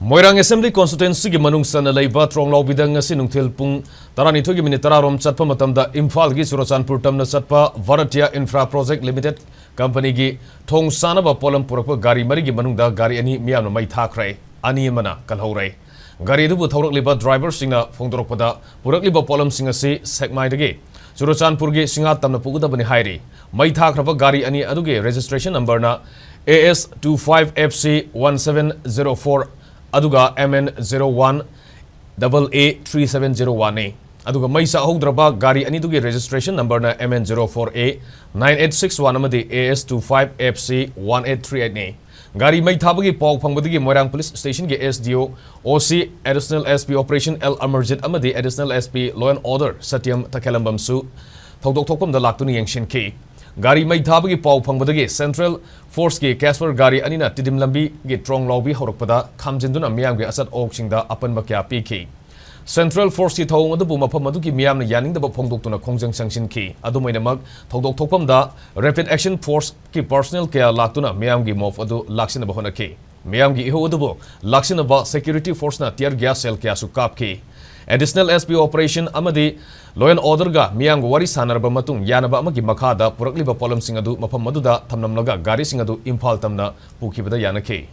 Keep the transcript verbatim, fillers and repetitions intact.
ꯃꯣꯏꯔꯥꯡ Assembly Constituencyꯒꯤ ꯃꯅꯨꯡ ꯆꯟꯅ ꯂꯩꯕ ꯇ꯭ꯔꯣꯡꯂꯥꯎꯕꯤꯗ ꯉꯁꯤ ꯅꯨꯡꯊꯤꯜ ꯄꯨꯡ ꯇꯔꯥꯅꯤꯊꯣꯏꯒꯤ ꯃꯤꯅꯤꯠ ꯇꯔꯥ ꯔꯣꯝ ꯆꯠꯄ ꯃꯇꯝꯗ ꯏꯝꯐꯥꯜꯒꯤ ꯆꯨꯔꯆꯥꯟꯄꯨꯔ ꯇꯝꯅ ꯆꯠꯄ Bharatiya Infra Project Limited companyꯒꯤ ꯊꯣꯡ ꯆꯥꯅꯕ ꯄꯣꯠꯂꯝ ꯄꯨꯔꯛꯄ ꯒꯥꯔꯤ ꯃꯔꯤꯒꯤ ꯃꯅꯨꯡꯗ ꯒꯥꯔꯤ ꯑꯅꯤ ꯃꯤꯌꯥꯝꯅ ꯃꯩ ꯊꯥꯈ꯭ꯔꯦ, ꯑꯅꯤ ꯑꯃꯅ ꯀꯜꯍꯧꯔꯦ꯫ ꯒꯥꯔꯤ ꯑꯗꯨꯕꯨ ꯊꯧꯔꯛꯂꯤꯕ driverꯁꯤꯡꯅ ꯐꯣꯡꯗꯣꯔꯛꯄꯗ, ꯄꯨꯔꯛꯂꯤꯕ ꯄꯣꯠꯂꯝꯁꯤꯡ ꯑꯁꯤ ꯁꯦꯛꯃꯥꯏꯗꯒꯤ ꯆꯨꯔꯆꯥꯟꯄꯨꯔꯒꯤ ꯁꯤꯡꯍꯥ ꯇꯝꯅ ꯄꯨꯒꯗꯕꯅꯤ ꯍꯥꯏꯔꯤ꯫ ꯃꯩ ꯊꯥꯈ꯭ꯔꯕ ꯒꯥꯔꯤ ꯑꯅꯤ ꯑꯗꯨꯒꯤ registration numberꯅ A S two five F C one seven zero four ꯑꯗꯨꯒ M N zero one double A three seven zero oneꯅꯤ꯫ ꯑꯗꯨꯒ ꯃꯩ ꯆꯥꯛꯍꯧꯗ꯭ꯔꯕ ꯒꯥꯔꯤ ꯑꯅꯤꯗꯨꯒꯤ registration numberꯅ M N zero four A nine eight six one ꯑꯃꯗꯤ A S two five F C one eight three eightꯅꯤ꯫ ꯒꯥꯔꯤ ꯃꯩ ꯊꯥꯕꯒꯤ ꯄꯥꯎ ꯐꯪꯕꯗꯒꯤ ꯃꯣꯏꯔꯥꯡ Police Stationꯒꯤ S D O, O C, Additional S P Operation L Amarjit ꯑꯃꯗꯤ Additional S P Law and Order Satyam ꯊꯥꯀꯦꯜꯂꯝꯕꯝꯁꯨ ꯊꯧꯗꯣꯛ ꯊꯣꯛꯐꯝꯗ ꯂꯥꯛꯇꯨꯅ ꯌꯦꯡꯁꯤꯟꯈꯤ꯫ ꯒꯥꯔꯤ ꯃꯩ ꯊꯥꯕꯒꯤ ꯄꯥꯎ ꯐꯪꯕꯗꯒꯤ Central Forceꯀꯤ Casper ꯒꯥꯔꯤ ꯑꯅꯤꯅ ꯇꯤꯗꯤꯝ ꯂꯝꯕꯤꯒꯤ ꯇ꯭ꯔꯣꯡ ꯂꯥꯎꯕꯤ ꯍꯧꯔꯛꯄꯗ ꯈꯥꯝꯖꯤꯟꯗꯨꯅ ꯃꯤꯌꯥꯝꯒꯤ ꯑꯆꯠ ꯑꯋꯣꯛꯁꯤꯡꯗ ꯑꯄꯟꯕ ꯀꯌꯥ ꯄꯤꯈꯤ꯫ Central Forceꯀꯤ ꯊꯧꯑꯣꯡ ꯑꯗꯨꯕꯨ ꯃꯐꯝ ꯑꯗꯨꯒꯤ ꯃꯤꯌꯥꯝꯅ ꯌꯥꯅꯤꯡꯗꯕ ꯐꯣꯡꯗꯣꯛꯇꯨꯅ ꯈꯣꯡꯖꯪ ꯆꯪꯁꯤꯟꯈꯤ꯫ ꯑꯗꯨꯝ ꯑꯣꯏꯅꯃꯛ, ꯊꯧꯗꯣꯛ ꯊꯣꯛꯐꯝꯗ Rapid Action Forceꯀꯤ personnel ꯀꯌꯥ ꯂꯥꯛꯇꯨꯅ ꯃꯤꯌꯥꯝꯒꯤ mob ꯑꯗꯨ ꯂꯥꯛꯁꯤꯟꯅꯕ ꯍꯣꯠꯅꯈꯤ꯫ ꯃꯤꯌꯥꯝꯒꯤ ꯏꯍꯧ ꯑꯗꯨꯕꯨ ꯂꯥꯛꯁꯤꯟꯅꯕ security forceꯅ tear gas shell ꯀꯌꯥꯁꯨ ꯀꯥꯞꯈꯤ꯫ Additional S P Operation ꯑꯃꯗꯤ Law and Orderꯒ ꯃꯤꯌꯥꯝꯒ ꯋꯥꯔꯤ ꯁꯥꯟꯅꯔꯕ ꯃꯇꯨꯡ, ꯌꯥꯅꯕ ꯑꯃꯒꯤ ꯃꯈꯥꯗ ꯄꯨꯔꯛꯂꯤꯕ ꯄꯣꯠꯂꯝꯁꯤꯡ ꯑꯗꯨ ꯃꯐꯝ ꯑꯗꯨꯗ ꯊꯝꯂꯝꯂꯒ ꯒꯥꯔꯤꯁꯤꯡ ꯑꯗꯨ ꯏꯝꯐꯥꯜ ꯇꯝꯅ ꯄꯨꯈꯤꯕꯗ ꯌꯥꯅꯈꯤ꯫